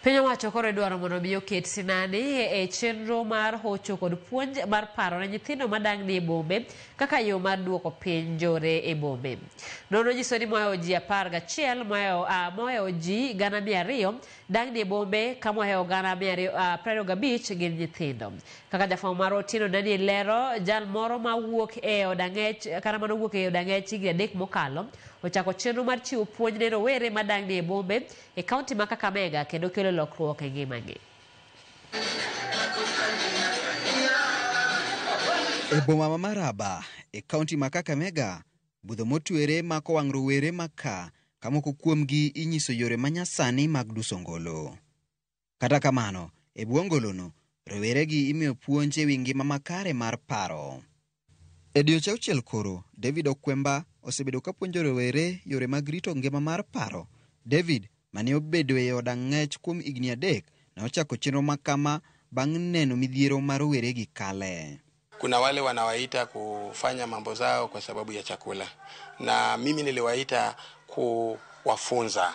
Piny owacho koro idwaro mondo mi oket sinani e chenro mar hocho kod puonj mar paro ne nyithindo madang'ni e bombe kaka yo mar duoko piny njore e bombe. Nonro nyiso ni mohewo ji 11 mohewo ji 200,000 dang'ni e bombe ka mohewo 225,000 gin nyithindo. Kaka jafwambo mar Otieno Daniel lero, jal moro mawuok e od ang'ech kata manowuok e od ang'ech higni 3 mokalo ochako chenro mar chiwo puonj ne rowere madang'ni e bombe e kaunti ma Kakamega kendo kelo lokruok e ngimagi. E boma ma Maraba e kaunti ma Kakamega, budho motwere mako wang' rowere ma ka moko kuomgi inyiso yore manyasani mag duso ngolo. Kata kamano, e bwo ngolono, roweregi imiyo puonj e wi ngima makare mar paro. E dweche 6 koro, David Okwemba osebedo ka puonjo rowere yore mag rito ngima mar paro. David, mane obedo e od ang'ech kuom higni 3, ne ochako chenro makama bang' neno midhiero ma roweregi kale. Kuna wale wanawaita kufanya mambo zao kwa sababu ya chakula, na mimi niliwaita kuwafunza.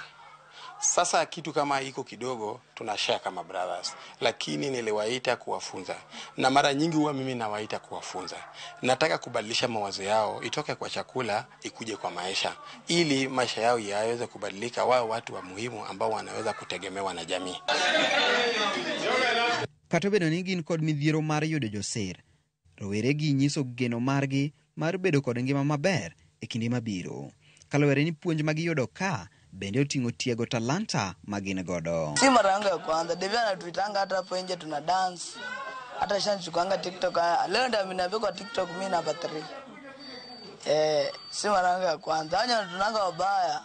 Sasa kitu kama iko kidogo tunashare kama brothers, lakini niliwaita kuwafunza, na mara nyingi huwa mimi nawaita kuwafunza. Nataka kubadilisha mawazo yao itoke kwa chakula ikuje kwa maisha, ili maisha yao yaweze kubadilika, wao watu wa muhimu ambao wanaweza kutegemewa na jamii. Kata obedo ni gin kod midhiero mar yudo joser, roweregi nyiso geno margi mar bedo kod ngima maber e kinde mabiro. Kaluwore ni puonj ma giyudo ka bende oting'o tiego talanta ma gin godo. Si mara yangu ya kwanza, Devi anatuitanga hata hapo nje tuna dance. Hata shanichukuanga TikTok. Leo ndio ameniambia kwa TikTok mimi namba 3. Si mara yangu ya kwanza. Hanya tunanga wabaya.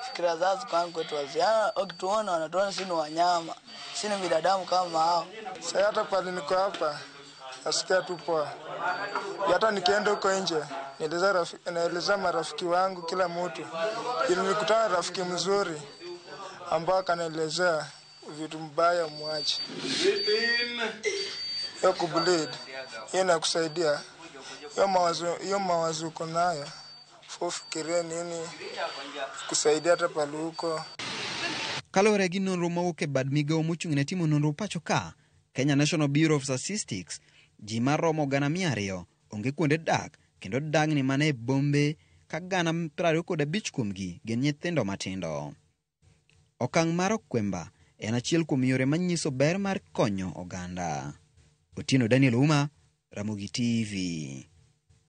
Fikira zao kwangu kwetu wazi. Wakituona wanatuona sisi ni wanyama. Sisi ni binadamu kama hao. Sasa hata pale niko hapa nasikia tu poa. Hata nikienda huko nje naeleza marafiki wangu kila mtu. Nilikutana na rafiki mzuri ambao akanielezea vitu mbaya muache. Hiyo kubleed, hiyo inakusaidia. Hiyo mawazo uko nayo, ufikirie nini kusaidia hata pale huko. Kaluwore gi nonro mowuok e bad migawo mochung' ne timo nonro pacho ka, Kenya National Bureau of Statistics, ji maromo 200,000 onge kuonde dak kendo dang'ni mana e bombe ka 25,000 kuomgi gin nyithindo matindo. Okang' mar Okwemba en achiel kuom yore manyiso ber mar konyo oganda. Otieno Daniel Uma, Ramogi TV.